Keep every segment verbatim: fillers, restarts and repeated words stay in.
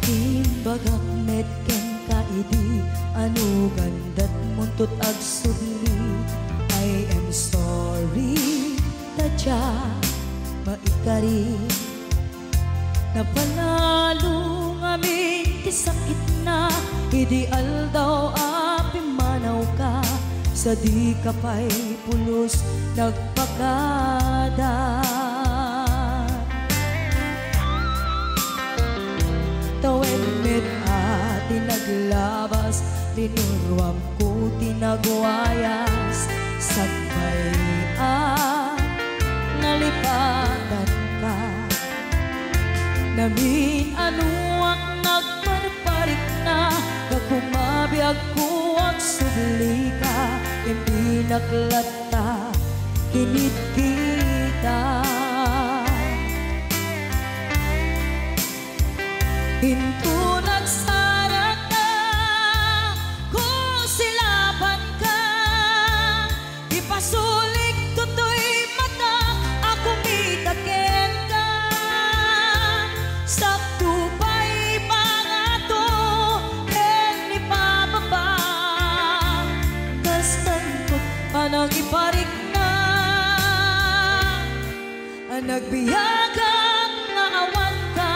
Imbagak met kenka idi anugan dat muntot agsubli. I am sorry, ta diak maikari. Napanalo ngamin ti sakitna idi aldaw a pimmanawka, sadika pay pulos nagpakada. Tawen met a ti naglabas, linuruamko ti nagwayas, sakbay a nalipatanka. Namin-anoak nagparparikna, gapu mabiagko agsublika, ken binaklat ta kinitkita. Inton agsarakka, kusilapanka, ipasulik toy mata a kumita kenka. Sakto pay pangato ken ipababa, kastanto panangiparikna. Nagbiagak nga awanka.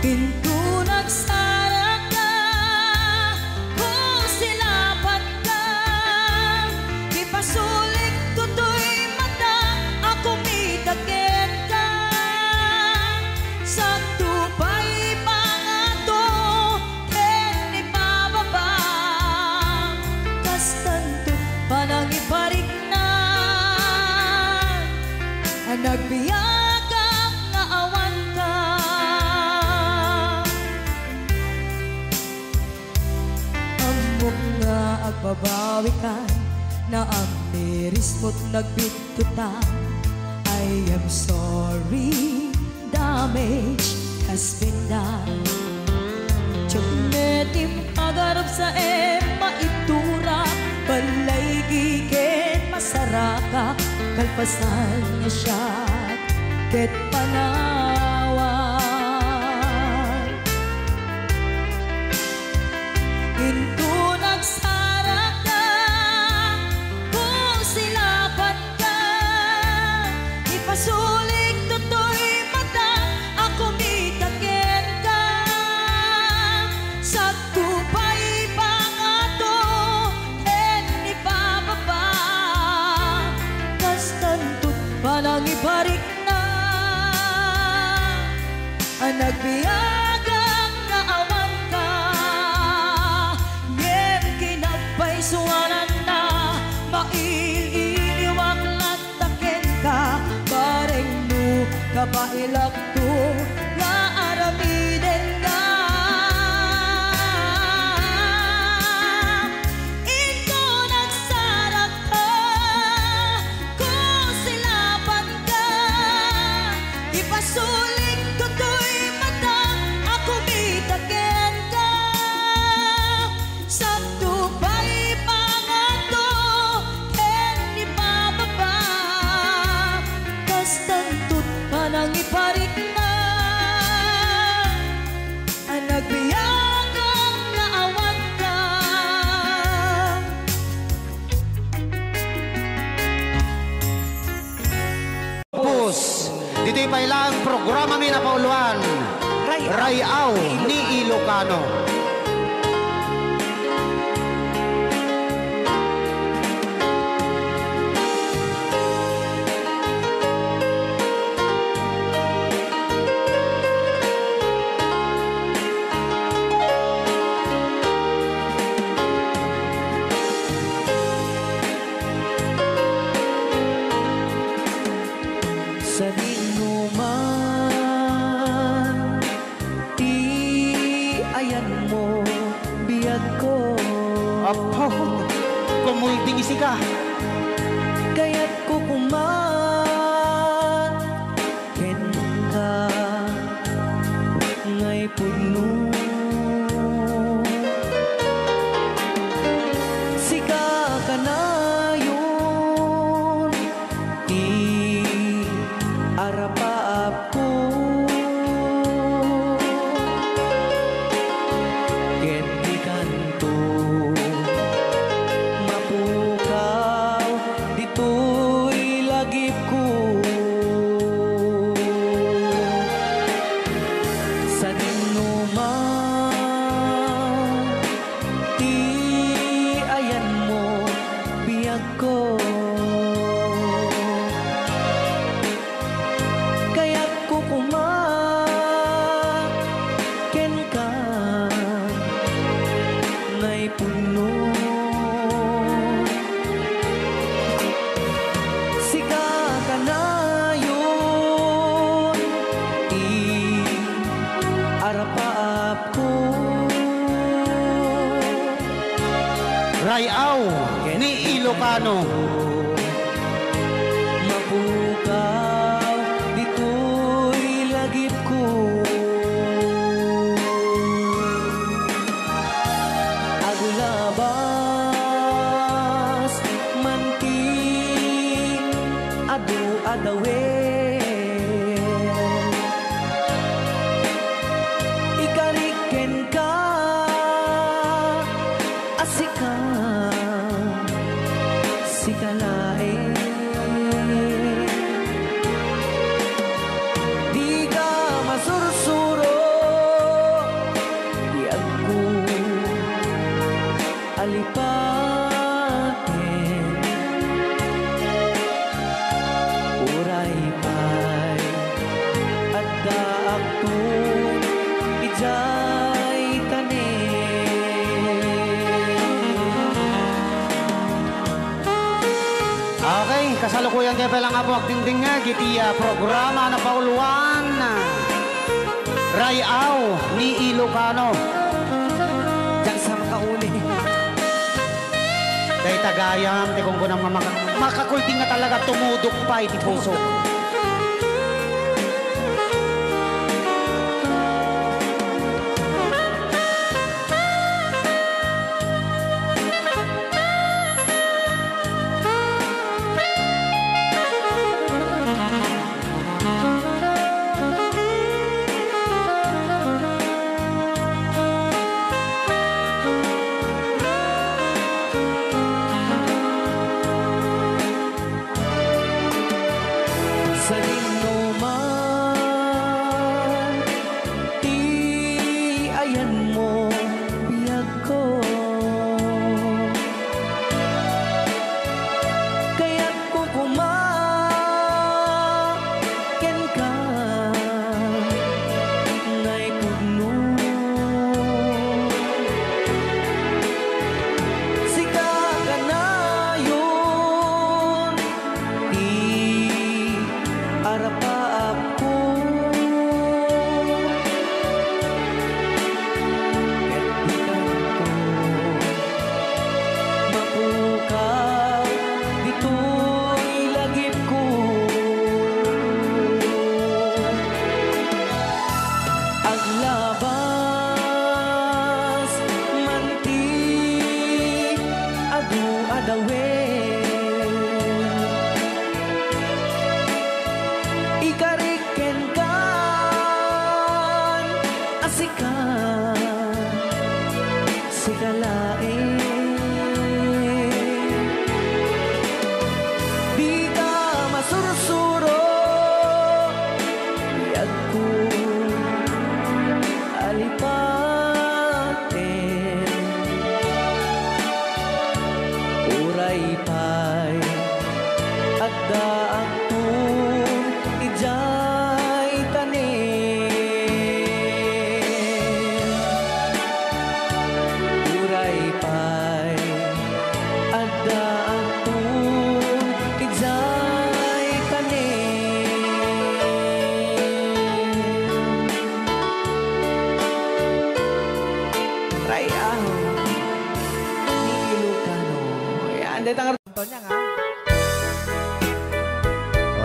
Inton agsarakka, kusilapanka, ipasulik toy mata a kumita kenka. Sakto pay pangato ken ipababa, kastanto panangiparikna. Nagbiagak nga awanka. Ammok nga agbabawikan, naamirismo't nagbittotan. I am sorry, damage has been done. Diak met impagarupsaem maitura, ballaygi ken masarakak, kalpasan nga siak ket panawan. Inton agsarakka, kusilapanka, ipasulik toy mata a kumita kenka. Sakto pay pangato ken ipababa, kastanto panangiparikna. Nagbiagak nga awanka, ngem kinagpaysuananna, mail-iliwak latta kenka, bareng no kabaelakto nga aramidenka. Inton agsarakka, kusilapanka, ipasulik toy mata a kumita kenka. Sakto pay pangato ken ipababa, kastanto panangiparikna. Nagbiagak nga awanka. Pus, ditoy pay laeng programami a napauluan, Ray-aw ni Ilocano. Sadino man ti ayanmo, biagko. Apo, kumulding isika. Kayatko koma kenka ngay pudno. Sika kanayon ti arapaapko. Ket dikanto mapukaw ditoy lagipko. Sadino man ti ayanmo, biagko. Kayatko koma kenka ngay pudno. Sika kanayon ti arapaapko. Ray-aw ni Ilocano. Mapukaw ditoy lagipko. Aglabas man ti adu a dawet. Ikarik kenka a sika, sika laeng. Dika masursuro, biagko, alipaken. Uray pay addaakto idiay tanem. Okay, kasalukuyan tayo pala nga po agdingdingag iti, ah, programa na pauluan, ah, Ray-aw ni Ilocano. Diak sa makauli. Dayta gayam ti kunkunam nga maka-, makakulding nga talaga tumudok pay ti puso.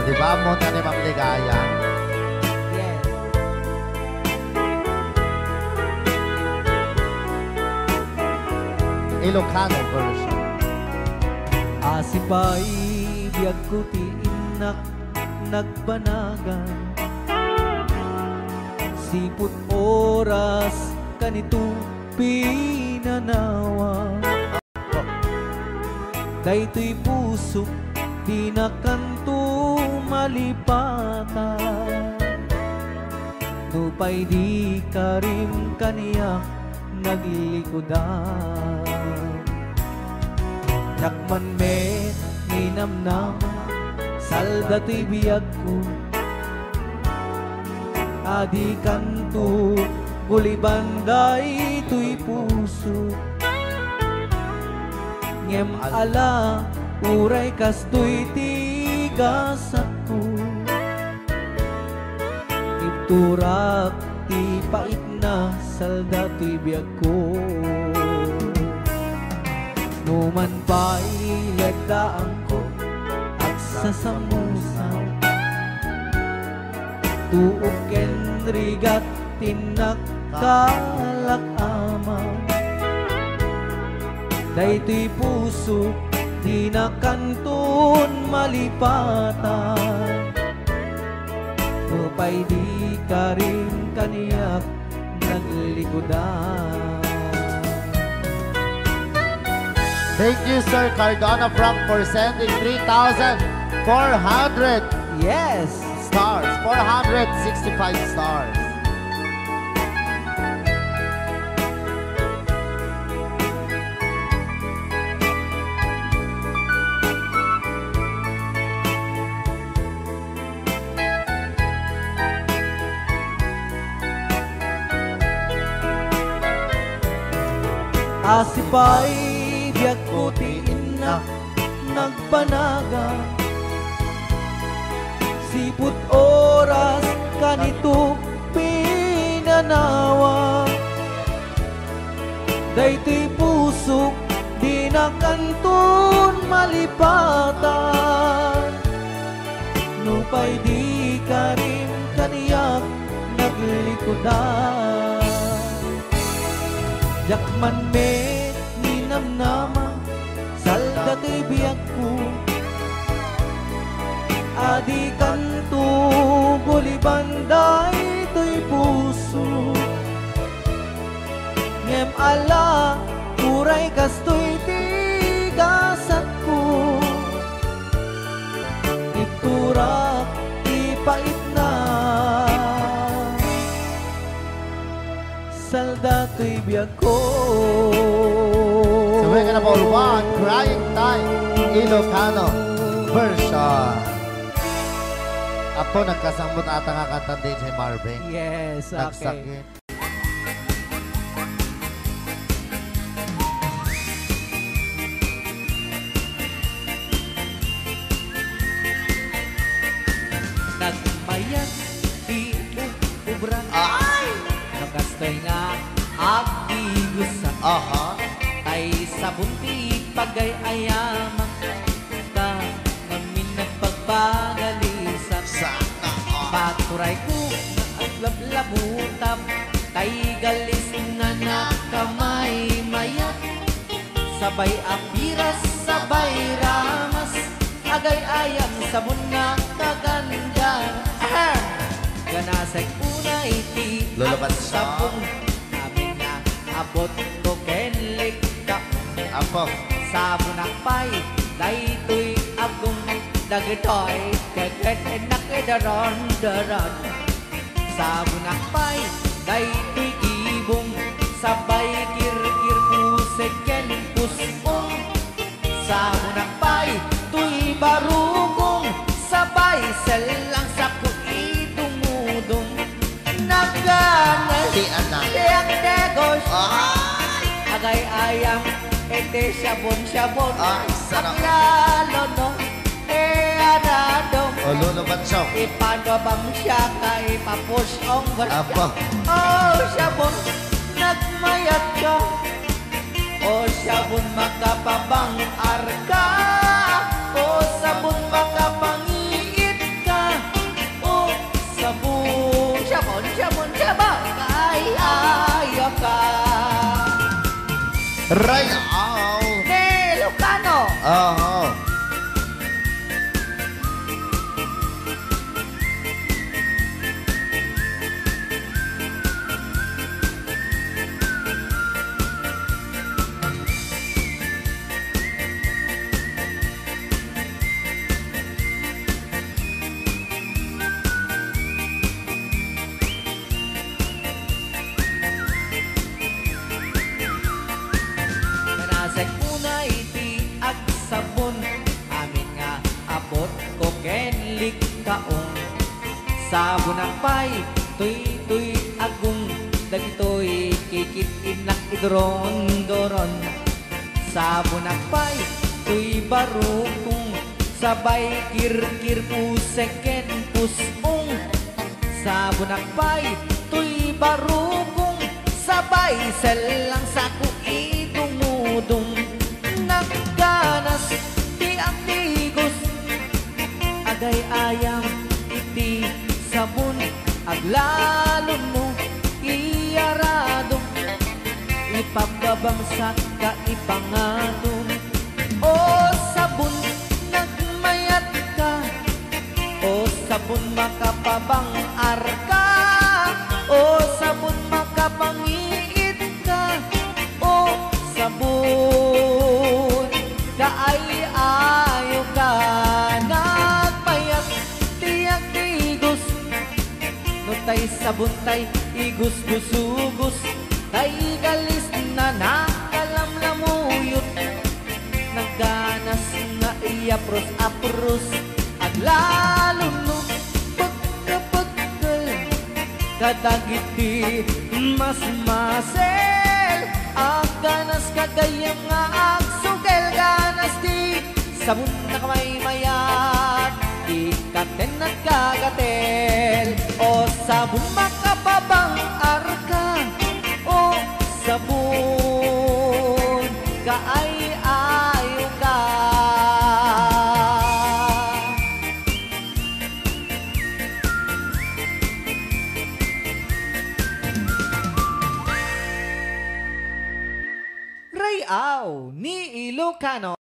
Di ba, ammona ni Ma'am Ligaya? Yes. Ilocano version. Asipay biagko ti innak nagbanagan. Siput oras kanito pinanawa. Daytoy pusok, dina kanto malipatan. Nupay di karim kaniak naglikudan. Dakman met ninamnama, salda toy biagko. Adi kanto guliban daytoy puso. Ngem ala, uray kastoy ti gasatko. Ibturak ti paitna, salda toy biagko. Numan pay leddaanko, agsasamusaw. Tuok ken rigat ti nakkalak-aman. Daytoy pusok, dina kanton malipatan. Nupay di karim kaniak naglikudan. Thank you, Sir Cardona Frank, for sending three thousand four hundred Yes! stars. Four hundred sixty-five stars. Asipay biagko ti innak nagbanagan. Siput oras kanito pinanawa. Daytoy pusok, dina kanton malipatan. Nupay di karim kaniak naglikudan. Diak man met ninamnama, salda toy biagko. Adi kanto guliban daytoy puso. Ngem ala, uray kastoy ti gasatko. Ibturak ti paitna. Salda toy biagko. Sabay ka na, Paul Juan, Crying Time, Ilocano version. Apo, nagkasambot ata nga kanta ni D J Marvin. Yes, okay. Nagsakit. Nagmayat ti ub-, ubra. Ay! No kastoy nga agigusa. Aha. Tay sabon ti pagay-ayamak. Ka ngamin nagpagpagalisam. Sana all. Paturay ko nga aglablabutap, tay galis nga nakamaymayat. Sabay a piras, sabay ramas, agay-ayam sabon nga kaganda. Ahem! Ganasek unay ti Lolo Bansa. Agsabong. Amin nga abot ko ken likta. Apo. Sabonak pay, daytoy agong dagitoy, keket nakidaron-daron. Sabonak pay, daytoy kibong, sabay kirkir, pusek ken pus-ong. Sabonak pay toy barukong, sabay sellang sako idumudum. Nagana ti anak. Ti agdegos. Ay! Agay-ayam iti sabon-sabon. Ay, sarap. Aglalo no, e, aradom. O, Lolo Banso. Ipano bang siya ka ipapusong? Apo. O, sabon, nagmayat ka. O sabon, makapabang-ar ka. O sabon, makapangiit. Right out. Ni Lucano. Aha. Kanasek unay ti agsabon, amin nga abot ko ken likkaon. Sabonak pay toy, toy agong, dagitoy kikit-innak iduron-duron. Sabonak pay toy barukong, sabay kirkir, pusek ken pus-ong. Sabonak pay toy barukong, sabay sellang, sako idumudong. Nagganas ti agtigos, agay-ayam iti sabon, aglalo no iyaradong. Ipababangsak ka, ipangatom. O sabon, nagmayat ka. O sabon, makapabang-ar ka. O sabon, makapangiit ka. O sabon, kaay-ayo ka. Nagmayat ti agtigos. No tay sabon tay igusgusugus, tay galis na nakalamlamuyot. Nagganas nga iyapros-apros, aglalo no pagkapagkal kadagiti masmasel. Agganas ka gayyem nga agsugel, ganas ti sabon, nakamaymayat, ikaten nagkagatel. O sabon, makapabang-ar ka. O sabon, kaay-ayo ka. Rayaw ni Ilocano.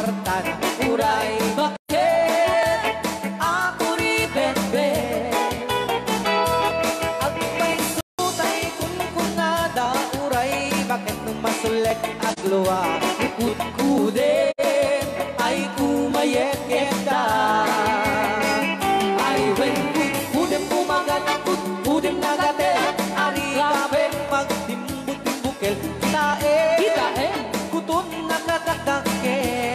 Tan uray baket a kuribetbet. Agpayso tay kunkunada, uray baket no masulek aglua. Ni kudkudem ay kumayekyekda. Ay wen, kudkudem kumagat, kudkudem nagatel, ari ka pen magtimbutimbukil. Kitaem. Kitaem. Kuton nakatakdakkel.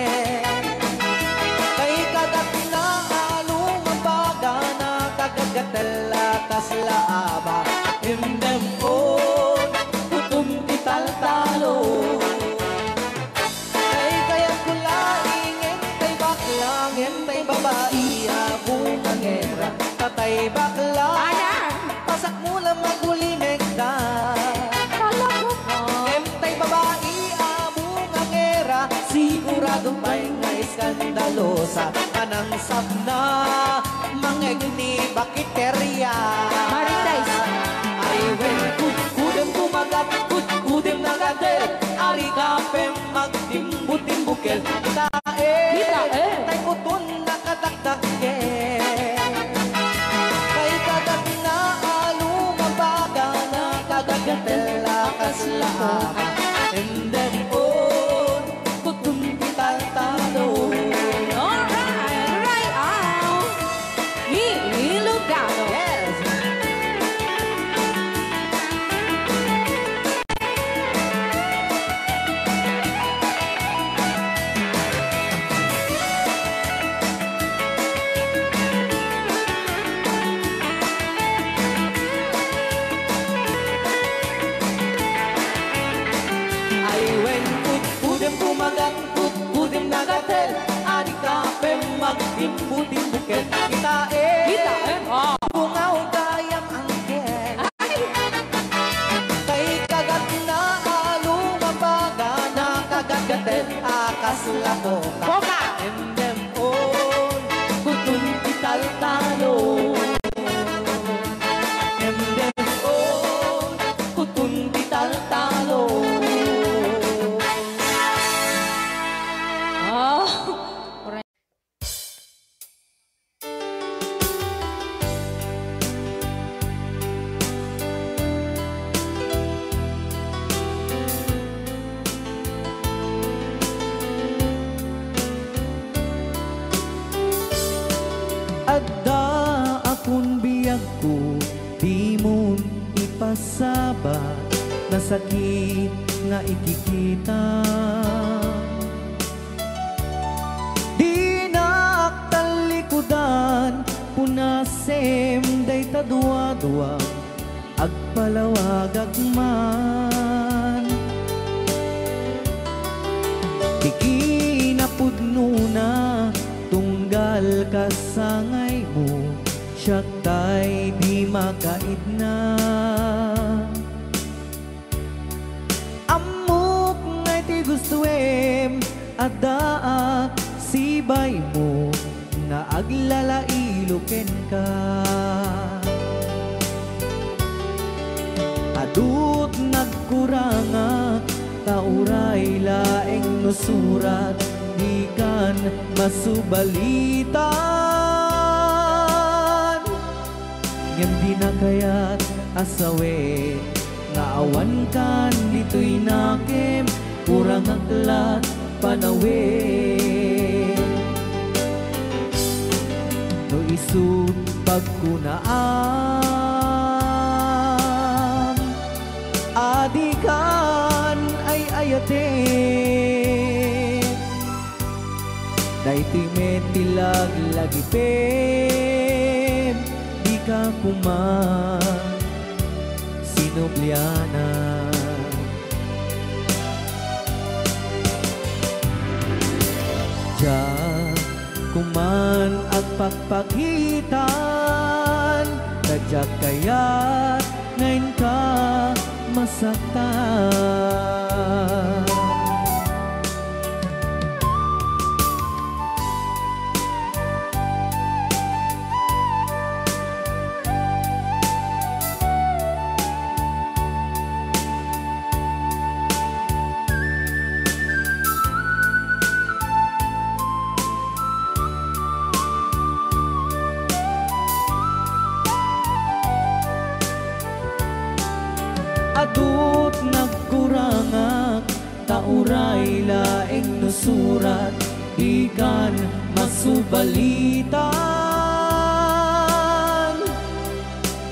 Kay kagatna a lumabaga, nakagatgatel a kasla aba. Imdem on, kuton ti taltalo. Kay kayatko laeng ngem tay bakla, ngem tay babai a bungangera. Tatay bakla. Ayan. Pasakmo la magulimekda. Talaga ka? Ngem tay babai a bungangera, sigurado pay nga eskandalosa. Kanangsapna, mangegni bakiteria. Marites. Ay wen, kudkudem kumagat, kudkudem nagatel, ari ka pen magtimbutimbukil. Kitaem. Kitaem. Tay kuton nakatakdakkel. Kay kagatna a lumabaga, nakagatgatel a kasla aba. Imdem on, kuton ti taltalo. Alright, right out. Ni Ilugano. Yes. Ay wen, kudkudem kumagat, kudkudem nagatel, ari ka pen magtimbutimbukel. Kitaem. Kitaem, ah. Bungaw gayam anghel. Ay. Kay kagatna a lumabaga, nakagatgatel a kasla koka. Koka. Imdem on, kuton ti taltalo. Imdem on, kuton ti taltalo. Ah. Adda akon biagko, dimon ipasabat, nasakit nga ikikita. Dinak tallikudan, punasem dayta duadua, agpalawagak man. Ti kinapudnona, tunggal kasangaymo, siak tay di makaidna. Ammok nga iti gustoem, addaak sibaymo nga aglalailo kenka. Adut nagkurangak, ta uray laeng no surat, dikan masubalitan. Ngem dina kayat a sawen nga awankan ditoy nakem, kurangak lat panawen. No isut' pagkunaam a dikan ay-ayaten, daytoy met ti laglagipem, dika koma sinublianan. Diak koman agpakpakitan, ta diak kayat nga inka masaktan. Uray laeng no surat, dikan masubalitan.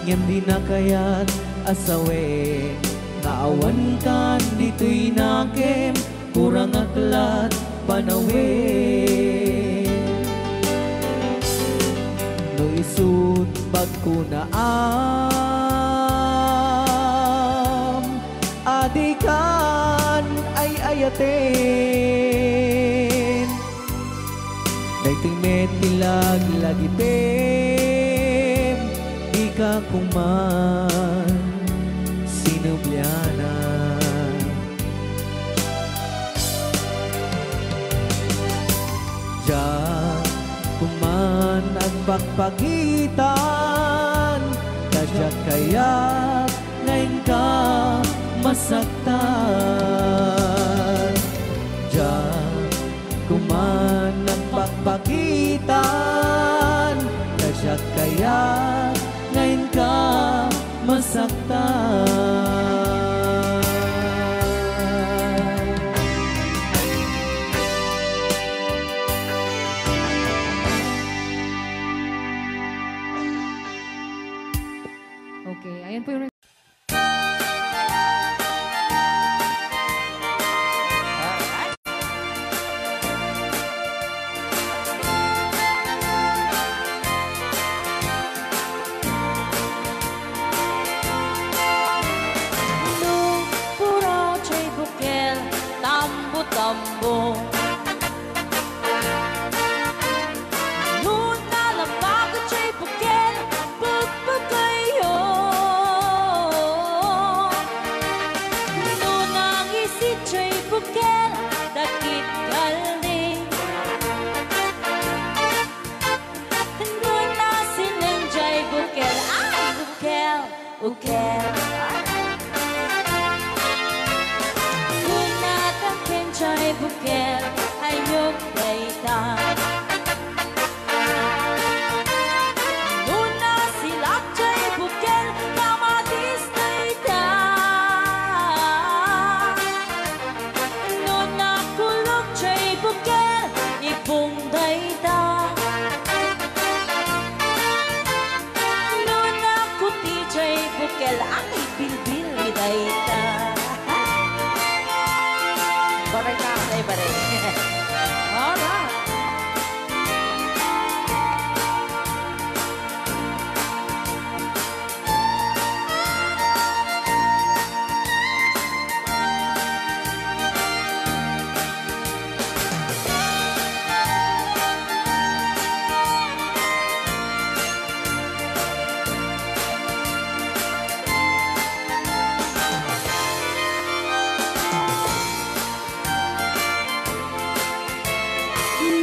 Ngem dina kayat a sawen nga awankan ditoy nakem, kurangak lat panawen. No isut' bagko naam, a dikan ay-ayaten. Daytoy met ti laglagitem, dika koma sinublianan. Diak koma agpakpakitan, ta diak kayat nga inka masaktan. Diak koma agpakpakitan, ta diak kayat nga inka masaktan. Okay, ayan po yung Nupura jay bukel, tambo-tambo. No nalabag jay bukel, pagpagayo. No nangisi jay bukel, dakit kaldi. No nasileng jay bukel, ay, bukel, bukel. No natangken jay bukel, ayok dayta. No nasilak jay bukel, kamatis dayta. No nakulog jay bukel, ibong dayta. No nakuti jay bukel, ang ibilbil dayta. Baray ka, ay, baray. Alright.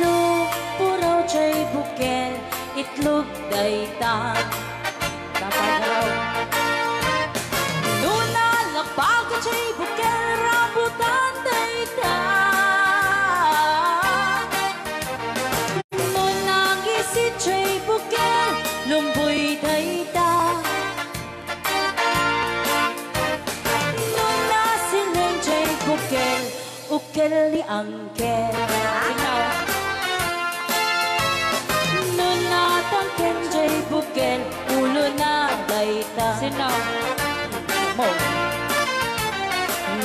No puraw jay bukel, itlog dayta. Dapat raw. No nalabag jay bukel, rambutan dayta. No nangisi jay bukel, lumboy dayta. No nasileng jay bukel, ukel ni angkel. Sino? No natangken jay bukel, ulo na dayta. Sino? Mo.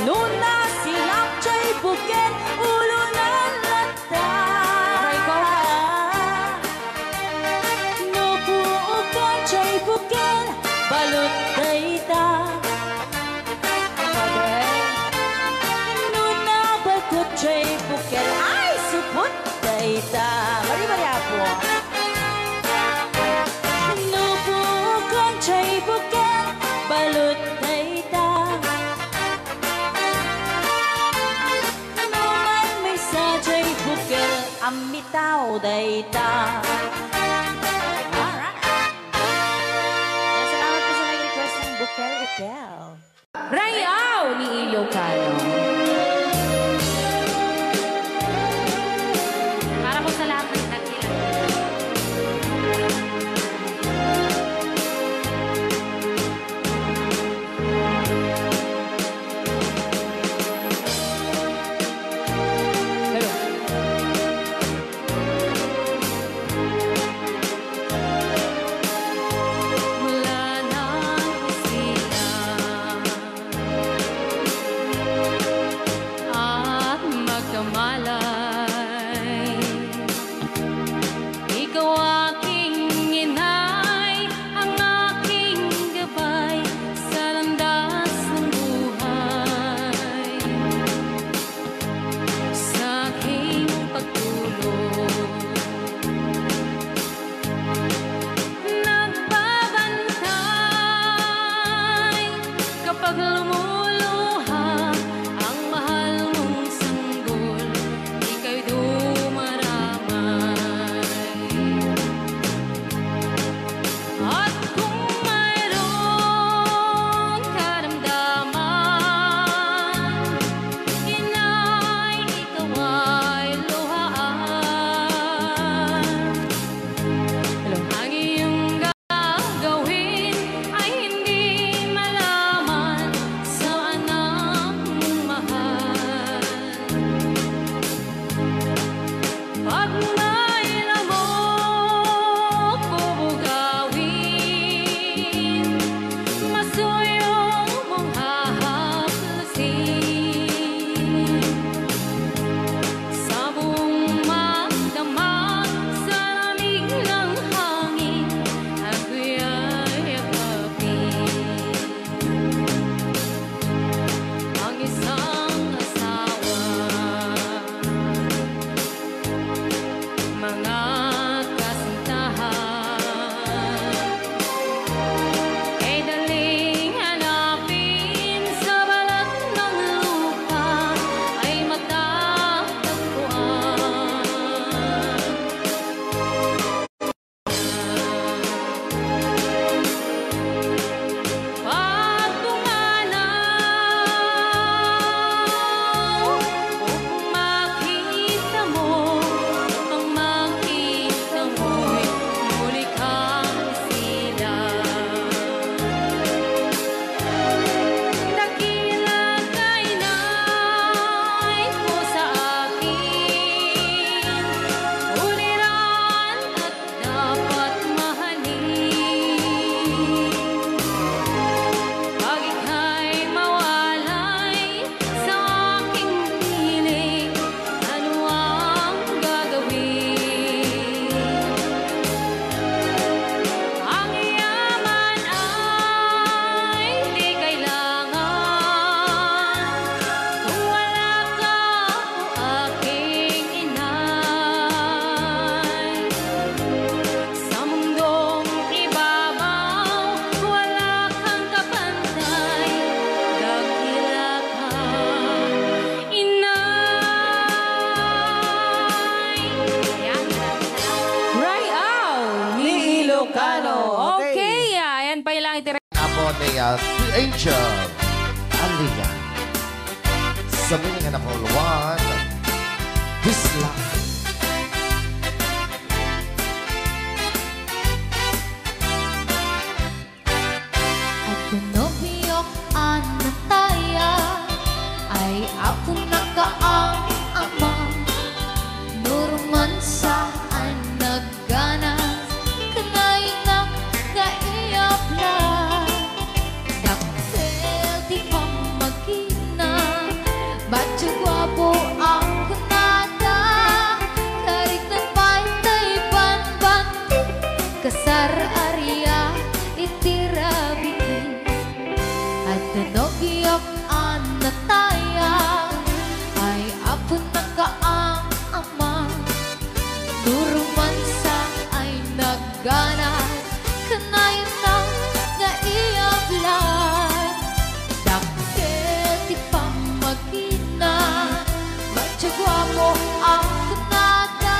No nasilak jay bukel, ulo na latta. Aray ko. No buokan jay bukel, balud dayta. Aray. No nabalkut jay bukel, ay, supot dayta. Bari-bari, Apo. No buokan jay bukel, balud dayta. No maymaysa jay bukel, ammitaw dayta. Alright. Yan, salamat po sa nag-request ng Bukel Ukel. Rayaw ni Ilocano. Para po sa lahat ng nagkilala. Kaya to Angel Alia. Sa meaning na call one, this love. At nobiok a nataya, ay apo nakaang ama, no romansa a nag- ganas, kanaynak nga iyabla. Dakkel ti pammagina, batio guapo ang kunada, karit na pay tay banbanti, kasar aria iti rabii. Adda nobiok a nataya, ay apo nakaang ama. No romansa ay nagganas, kanaynak nga iyablan. Dakkel ti pammagina, batio guapo ang kunada,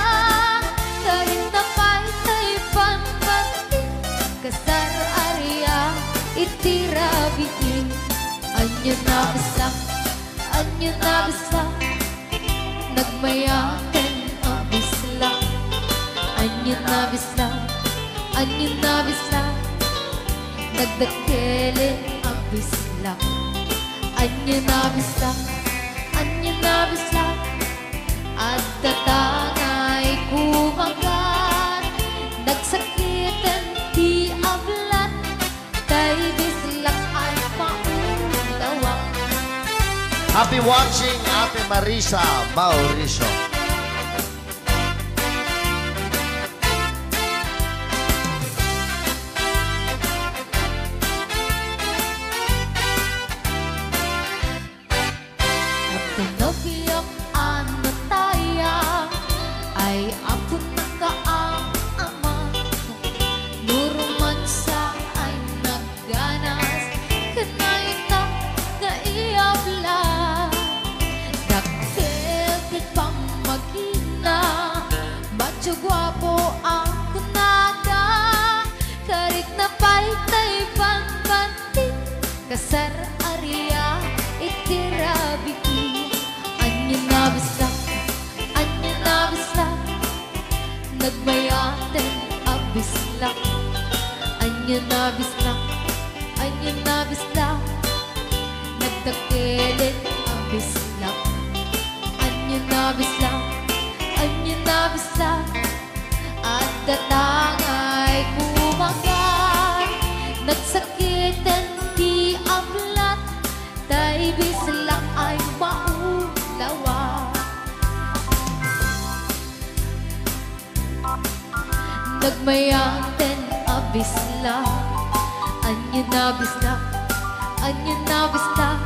karit na pay tay banbanti, kasar aria iti rabii. Ania a bislak, ania a bislak, nagmayaten a bislak. Ania a bislak, ania a bislak, nagdakkelen a bislak. Ania a bislak, ania a bislak, adda tangay kumagat, nagsakiten ti ablat. Tay bislak ay maulawa. Happy watching, Ate Marisa Mauricio. At nobiok a nataya, ay apo nakaang ama. No romansa ay nagganas, kanaynak nga iyabla. Dakkel ti pammagina, batio guapo ang kunada, karit na pay tay banbanti. Kasar aria iti rabii. Ania a bislak, ania a bislak, nagmayaten a bislak. Ania a bislak, ania a bislak, nagdakkelen a bislak. Ania a bislak, ania a bislak, adda tangay kumagat, nagsakiten ti ablat, tay bislak ay maulawa. Nagmayaten a bislak, ania a bislak, ania a bislak,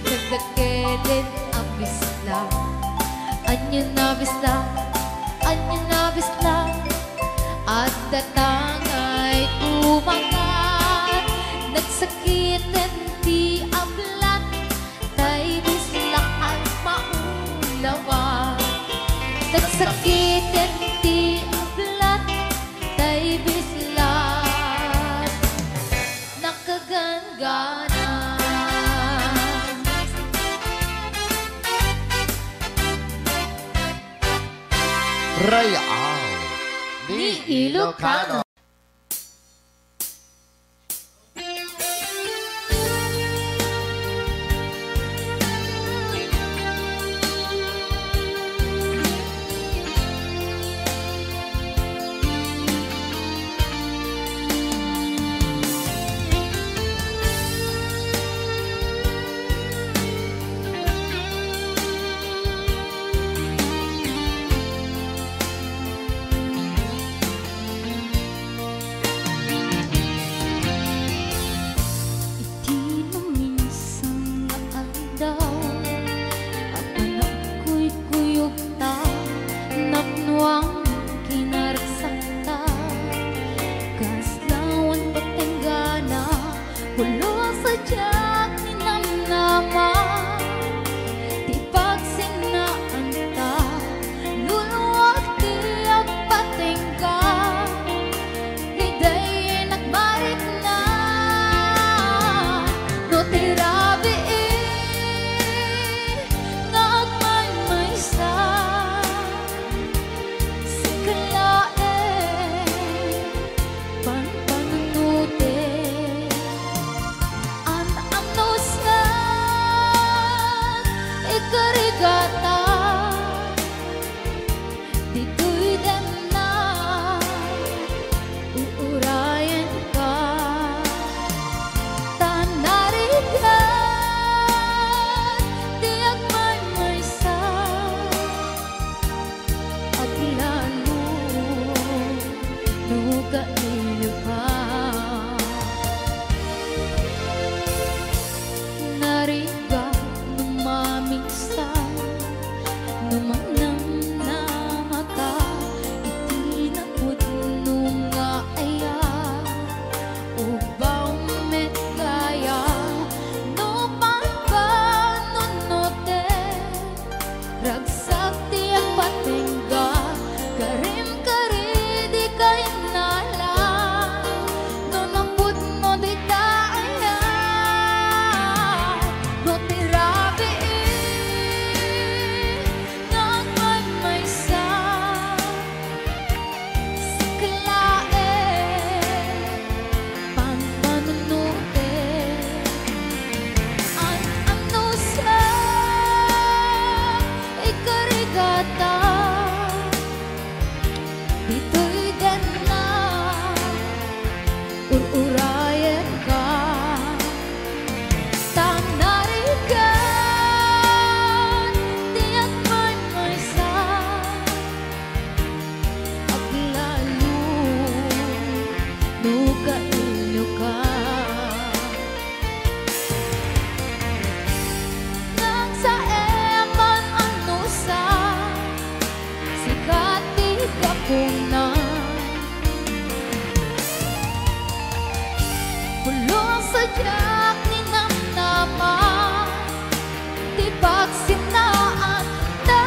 nagdakkelen a bislak. Ania a bislak, ania a bislak, adda tangay kumagat, nagsakiten ti ablat, tay bislak ay maulawa. Nagsakiten ti ablat, tay bislak nakaganggana. Real ni Ilocano. Ditoy denna, ur-urayenka, ta narigat ti agmaymaysa, aglalo no kailioka. Nagsaem man a nusa, sika ti gapuna. Pulos a diak ninamnama ti pagsinnaanna.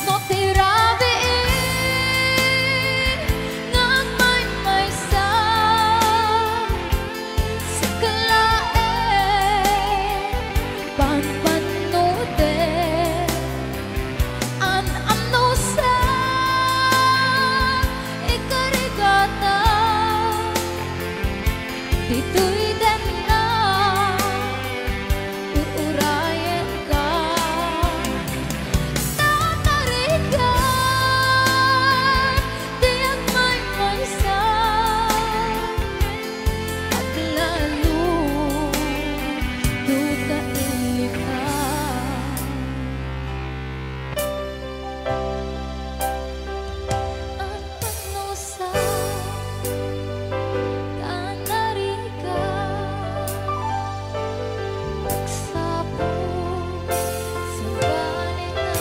No ti rabii nga agmaymaysa, sika laeng panpannutek. An-annusa, ikarigata, ditoy denna, ur-urayenka. Ta narigat ti agmaymaysa, aglalo no kailioka. An-annusa, ta narigat, agsapul sa bali nga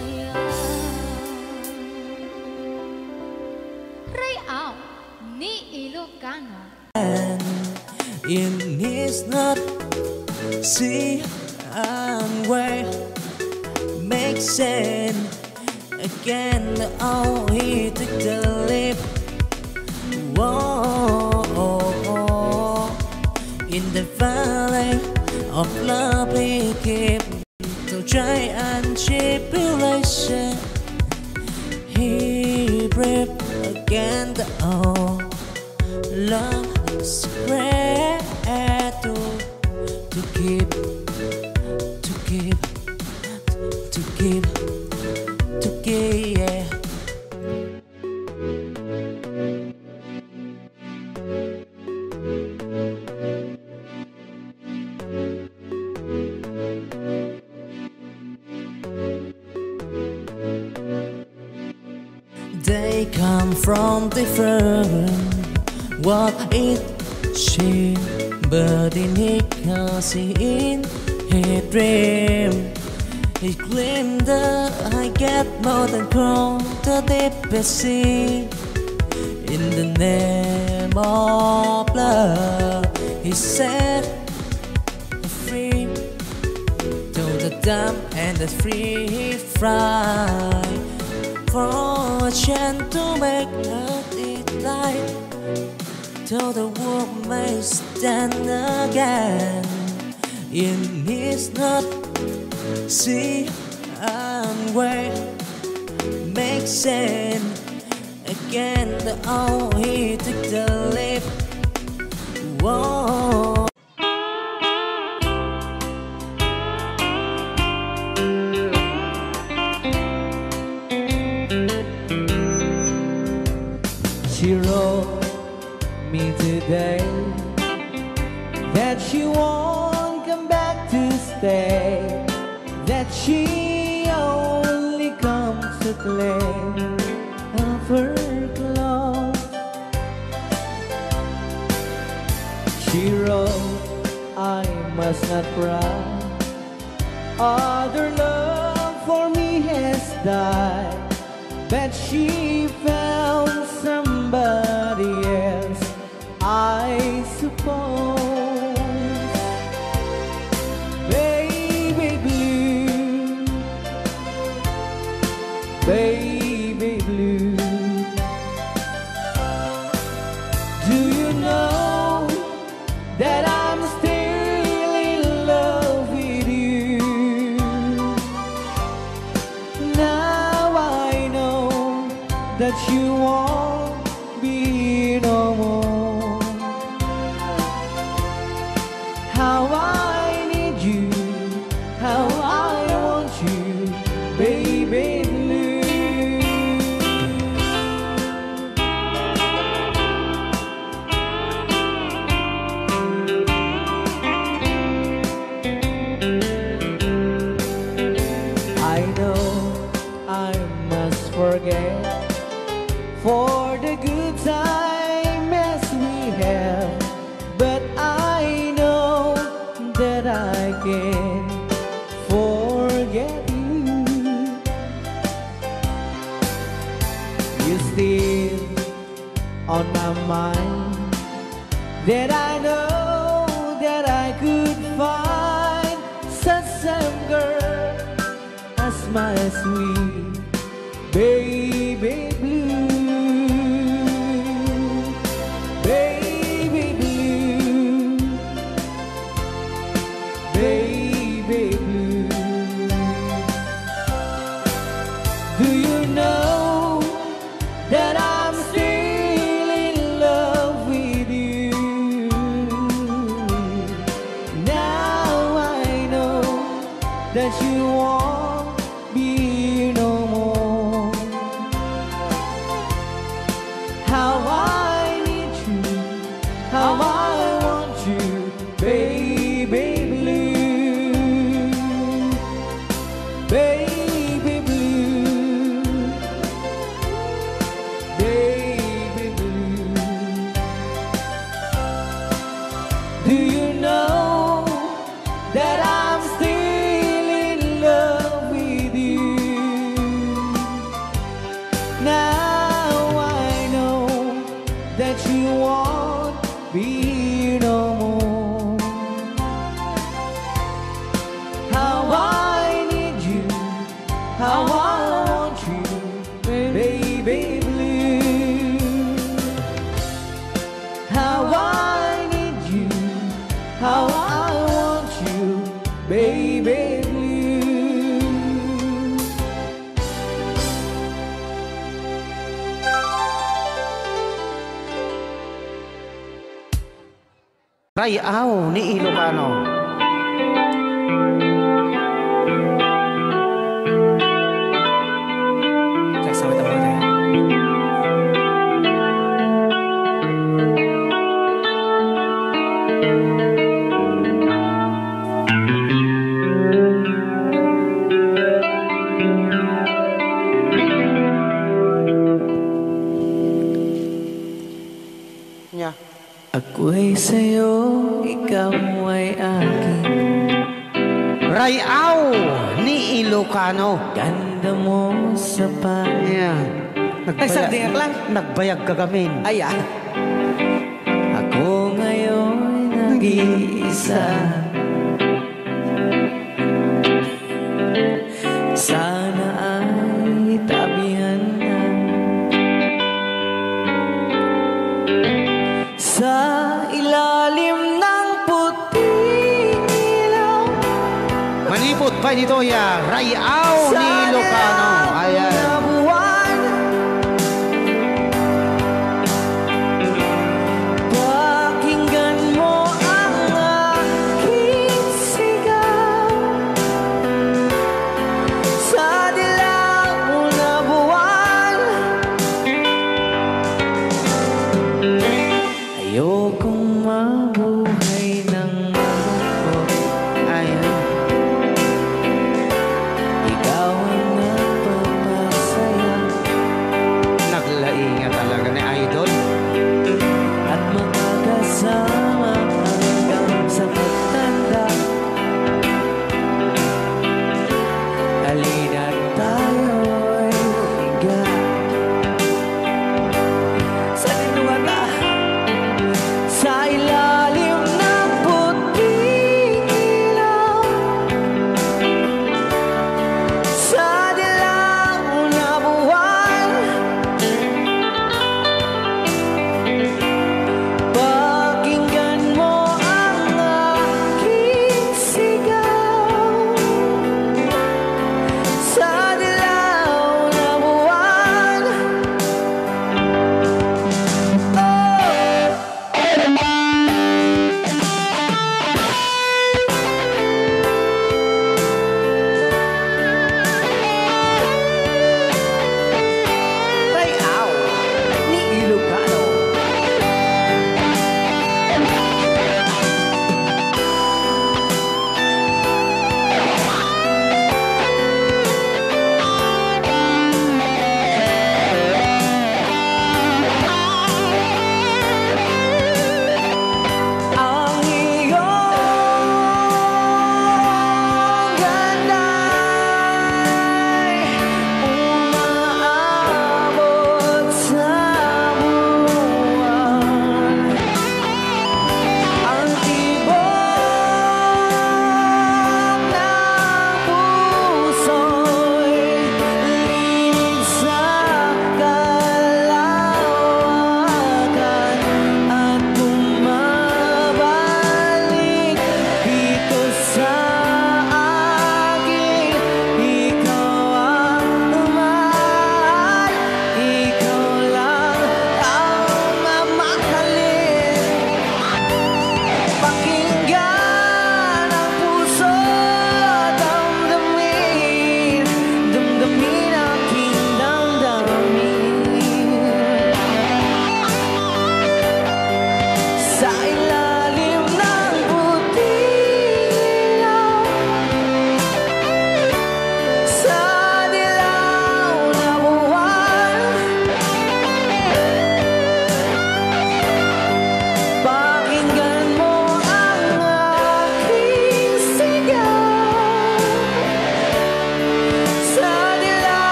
ayat. Ray-am ni Ilocano. And it is not see and way make sense again. Oh, he took the leap. Whoa, in the valley of love, he keep to try and tribulation. He breathed again the, oh, love spread to, to keep, to keep, to keep, to keep, yeah. They come from different what it seemed, but in it can see in her dream. He claimed that I get more than cross the deepest sea. In the name of love, he set free to the dumb and the free fry. For a chance to make it light, till the world may stand again. In his not see and way makes sense again. Oh, he took the leap. Whoa. She wrote me today that she won't come back to stay, that she only comes to play of her clothes. She wrote, "I must not cry. Other love for me has died." But she found somebody else, I suppose. Baby blue, baby blue, do you know that I'm still in love with you? Now I know that you won't be here no more. How I need you, how I want Baby blue. I know I must forget for the good time as we have, but I know that I can forget you. You still on my mind, that I know that I could find such same girl as my sweet baby blue. Baby blue, baby blue. Do you know that I'm still in love with you? Now I know that you won't be here no more. How I need you, how I want you, baby blue, baby blue, baby blue. Do you know that I'm still in love with you? Now I know that you won't be here no more. How I need you, how I want you, baby blue. How I need you, how I want you, baby blue. Ray-aw ni Ilocano. Sagsawit ang mga tayo. Nya. Ako'y sa'yo, ikaw ay akin. Ray-aw ni Ilocano. Ganda mo sa pa- Ayan. Ay, sagdi lang. Nagbayag ka gamin. Ay, ah. Ako ngayon nag-iisa. Sana ay tabihan na sa ilalim ng puting ilaw. Manipod pa dito ya, Ray-aw ni Ilocano. Ayan. Pakinggan mo ang aking sigaw sa dilaw na buwan. Ayokong mabuhay ng malungkot. Ayan. Ikaw ang nagpapasa-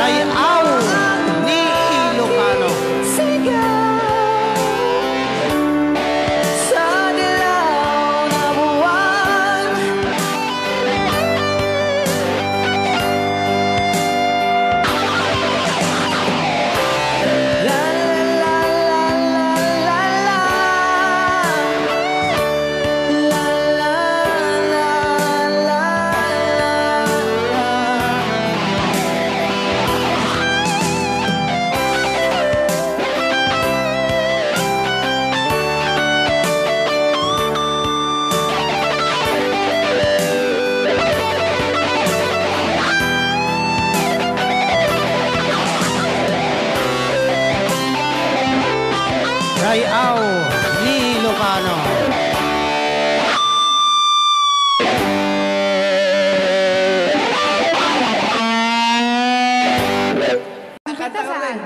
Aw ni Ilocano. Sigaw sa dilaw na buwan. La, la, la, la, la, la. La, la, la, la, la, la. Ray-aw ni Ilocano. Kanta saan?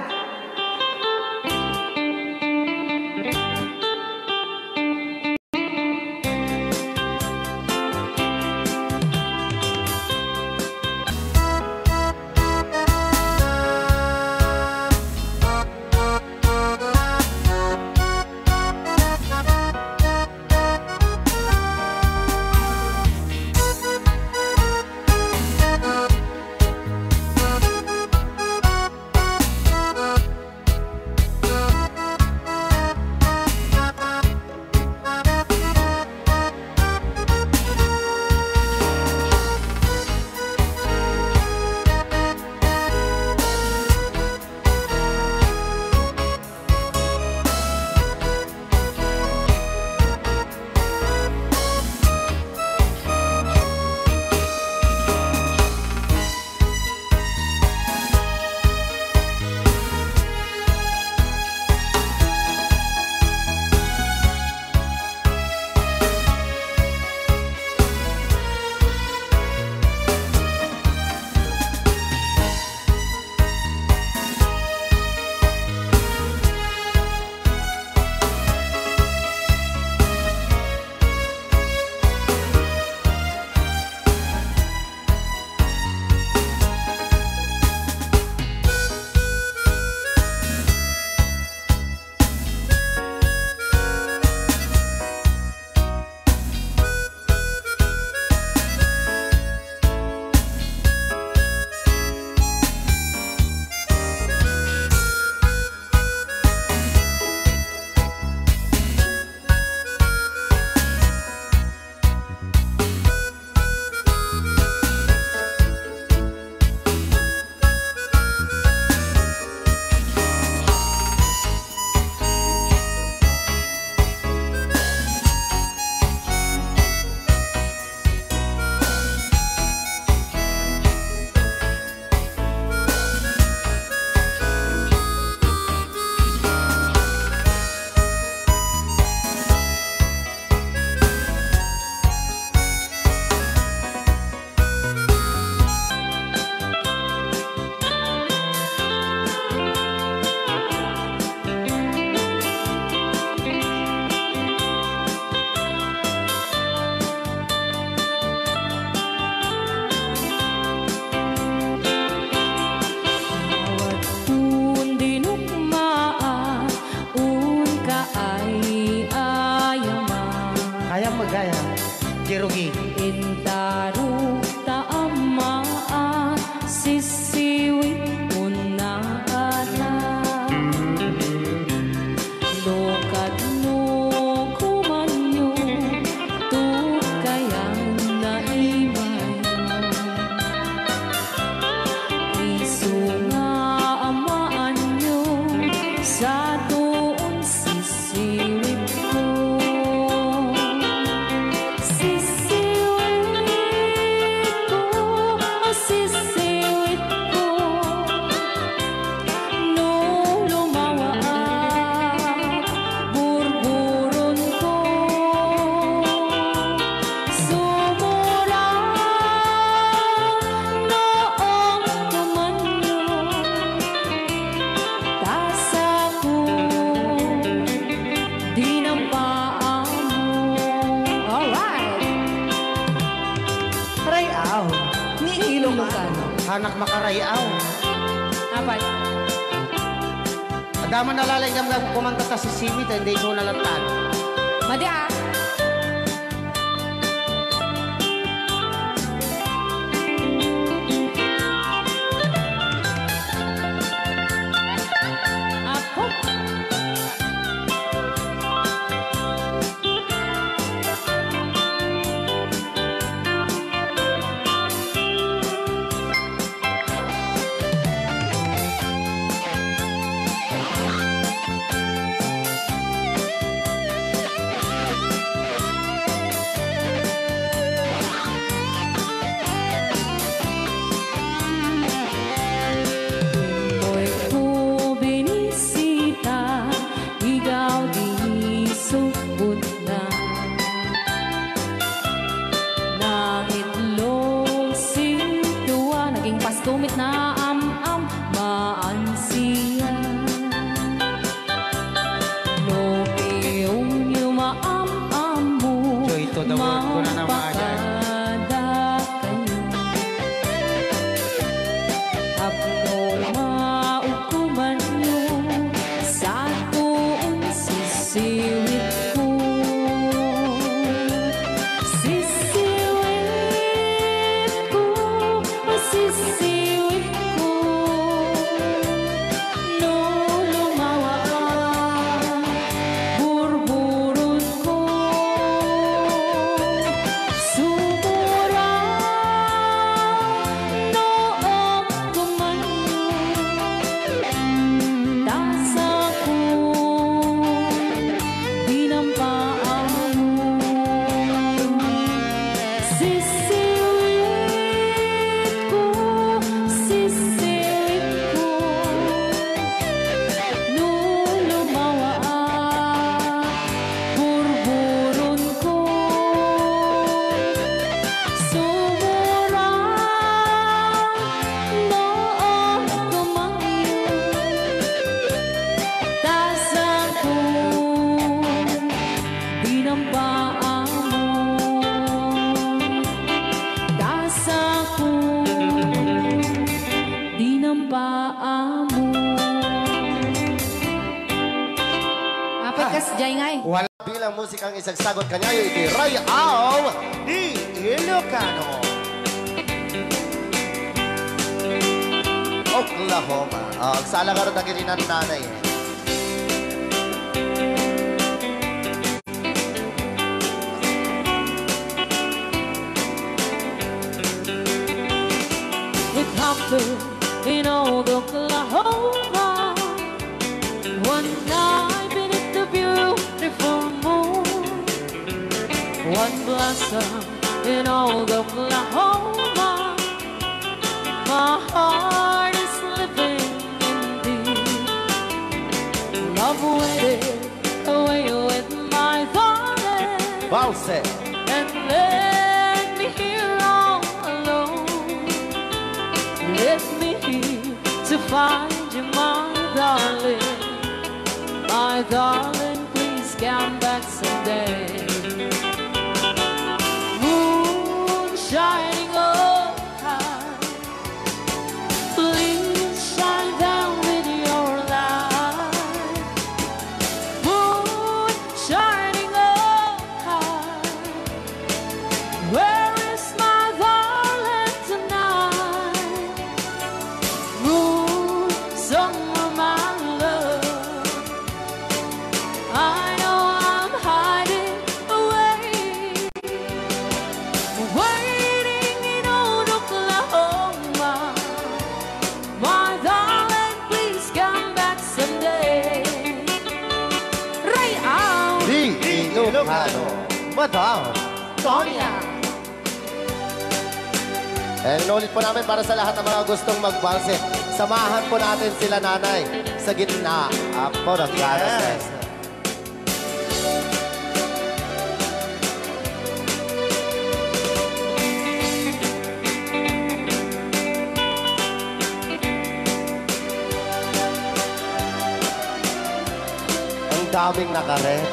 Awattun dinukmaat, unka ay-ayaman. Kayam magaya, Jerogi. Intarok ta ammaat, sisiwit unna a la. No kadno komanyo, tukkayan na imaymo. Isu nga ammaanyo, satoon sisiwitko. Sisiwitko, sisiwitko. No lumawaak, burburonko. Sumurang no komanyo, ta sako di napaamo. Alright. Ray-aw ni Ilocano. Hanak makaray-aw. Apay. Adda man nalalaing gamgam kumanta ta sisiwit, eh, hindi ko nalantan. Madi, ah. Apo. Moy ko binisita, ikaw di subot na. Nangitlog sintua, naging pastumit na am-am, maansiya. No piunyo maam-ammo, Joy to the world, kuna na maayan. Mapakada kayo. Apno maukumanyo, sa tuon sisiwit ko. Sisiwit ko, sisiwit ko. No lumawa a burburon ko, sumura no agkumanyo, ta sa ko dinampaammo. Sisiwit ko, sisiwit ko, no lumawa a burburon ko, sumura no agkumanyo, ta sa ko dinampaammo, ta sa ko dinampaammo. Apat kas jay ngay. Wala bilang musikang isagsagot kaniayo iti Rayaw ti Ilocano. Oklahoma. Ah, agsala ngarud dagiti nannanay. It happened in old Oklahoma. One night beneath the beautiful moon, one blossom in old Oklahoma. My heart is living indeed. Love waited away with my darling. Bounce it. And left me here all alone. Left me here to find you, my darling. My darling, please come back someday. Moon shining overhead, please shine down with your light. Moon shining overhead, where is my darling tonight? Moon, somewhere, my love, I know I'm hiding away, waiting in old Oklahoma. My darling, please come back someday. Rayaw! Di Ilocano. Madam Sonia. Eh, inulit po namin para sa lahat ng mga gustong magbalse. Samahan po natin sila, Nanay, sa gitna. Apo, nagkakaroon. Yes. Ang daming nakaret.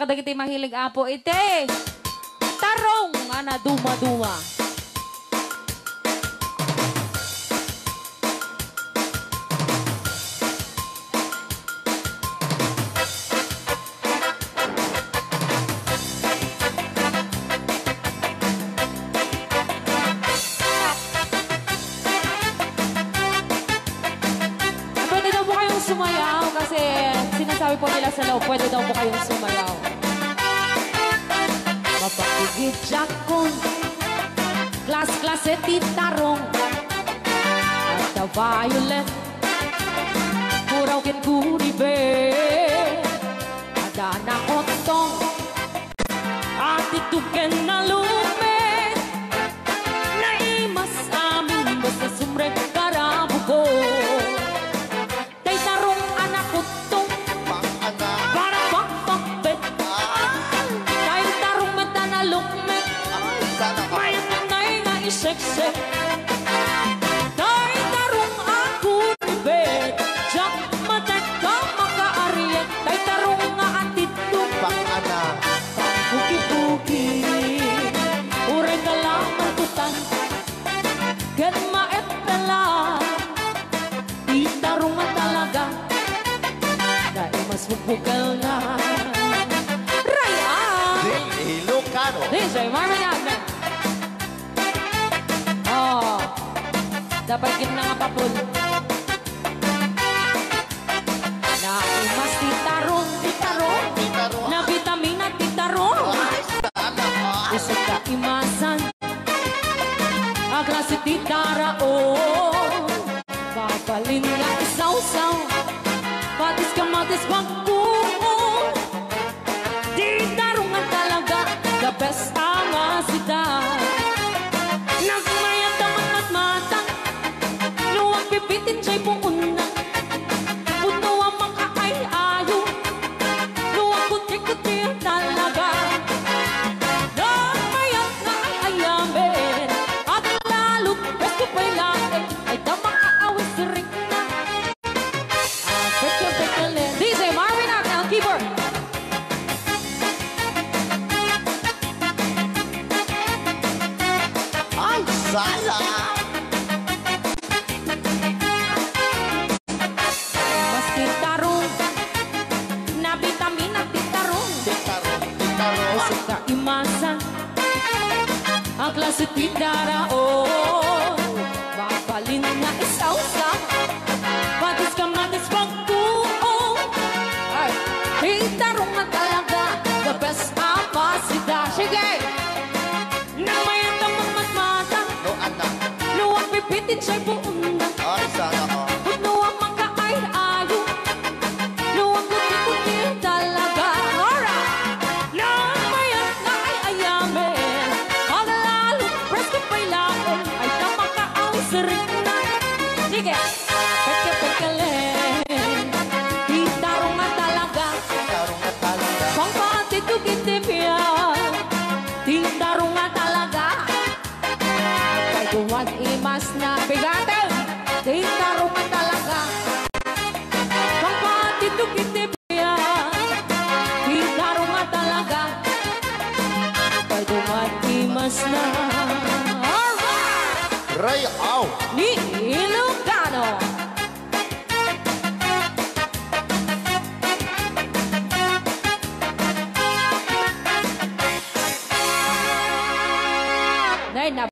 kadagiti mahilig, Apo, iti tarong nga naduma-duma. Pwede daw po kayong sumayaw kasi sinasabi po nila sa loob, pwede daw po kayong sumayaw. Mapakigit jakon, klas-klase ti tarong, at the violet, puraw ken guribe. Adda nakottong, ati tuken nalukmek, naimas amin basta sumrek karabuko. Tay tarong a nakottong, Pang-ana. Para pagpakbet. Ah. Tay tarong met a nalukmek, Ay, sana all. Mayat nay nga iseksek. Tay tarong a kuribet, diak matek a makaariek. Tay tarong nga atidto, Pang-ana. Pangpugi-pugi. Uray kalaman kutan ken maeppelan. Ti tarong nga talaga, naimas pupugel na. Ray-a! Di Ilocano. D J Marvin Agna. Oh, dapat gid na nga papul. Naimas ti tarong, ti tarong. Ti tarong. Nabitamina ti tarong. Ay, sana all. Isu kaimasan. A klase ti tarong. Mabalin nga isawsaw. Patis, kamatis, bangkong. Ti tarong nga talaga, the best a masida. Nagmayat a matmatmatang, no agbibitin jay puonna. Pudno a makaay-ayo, no agkutkutki talaga. Nagmayat nga ay-ayamen, at lalo, presko pay laeng, ay ta makaawis rikna. Ah, pekle, pekle. D J Marvin Arnel, keyboard. Ay, sala! Mas ti tarong, nabitamina ti tarong. Ti tarong, ti tarong. Isu kaimasan. A klase ti tarong, mabalin nga isawsaw. Patis, kamatis, bangkong. Ay, ti tarong nga talaga, the best a masida. Sige! Nagmayat a matmatmatang. No, anak. No, agbibitin jay puonna. Ay, sana all. Pudno a makaay-ayo. No, agkutkutki talaga. Alright! Nagmayat nga ay-ayamen. Agalalo, presko pay laeng. Ay ta makaawis rikna. Sige. Pekle, pekle. Ti tarong nga talaga. Ti tarong nga talaga. Pangpatidto iti biag. Ti tarong nga talaga. Kay duman imas na bigaten. Ti tarong nga talaga. Pangpatidto iti biag. Ti tarong nga talaga. Kay duman imas na. Alright! Ray-aw! Ni Ilocano. Nay, na-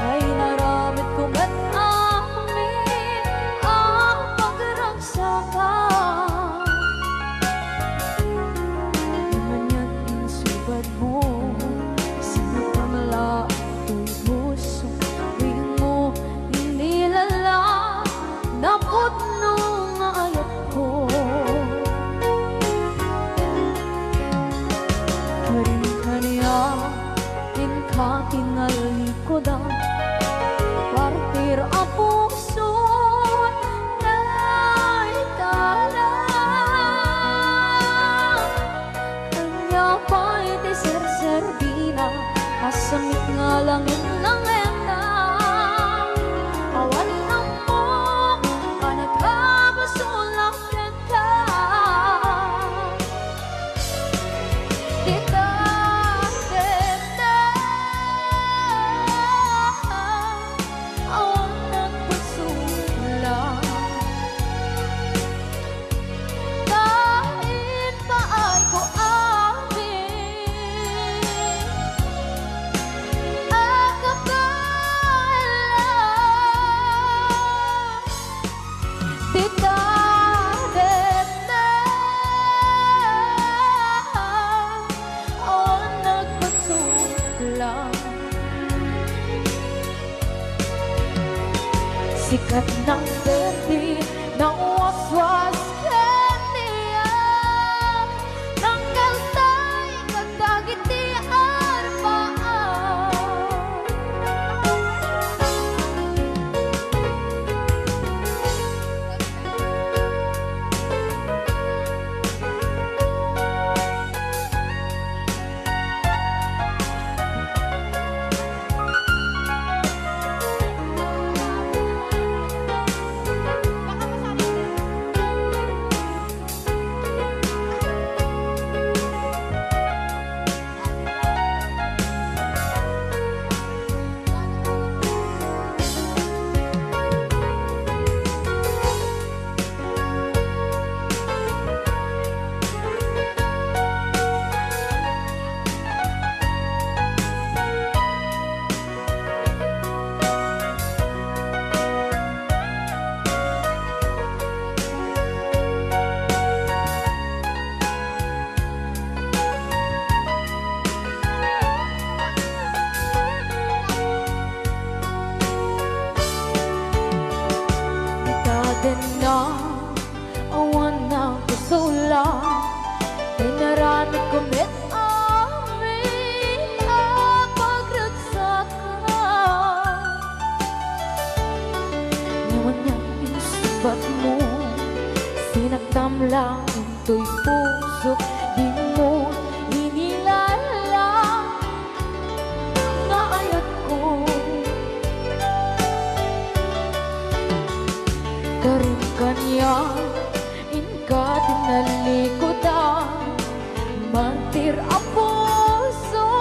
Ay, naramidko met amin a pagragsakam. Ngem anian insubadmo, sinakam la toy puso, dimo inilalang napudno nga ayatko. Karin kaniak, inka tinalikudan, partir a puso, naikala. Ania pay ti serserbina, a semmit nga langen-langenna. Awan ammok a nagkabasol a kenka. Dita, dita, awan nagpasula. Ta impaayko amin a kabaelan. Dita, dita, awan nagpasula. Sikat nang perdi, nang waswas kaniak, nang kaltay kadagiti arpaam. Bitadenna, awan nagpasula, inaramidko met amin a pagragsakam. Ngem anian insubadmo, sinaktam la intoy pusok, dimo inilalang nga ayatko. Karin kaniak, inka tinalikudan, martir a puso,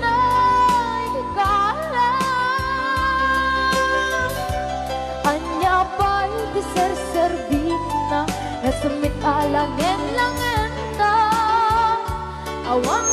naikala. Ania pay ti serserbina, nasemmit a langen-langenna. Awan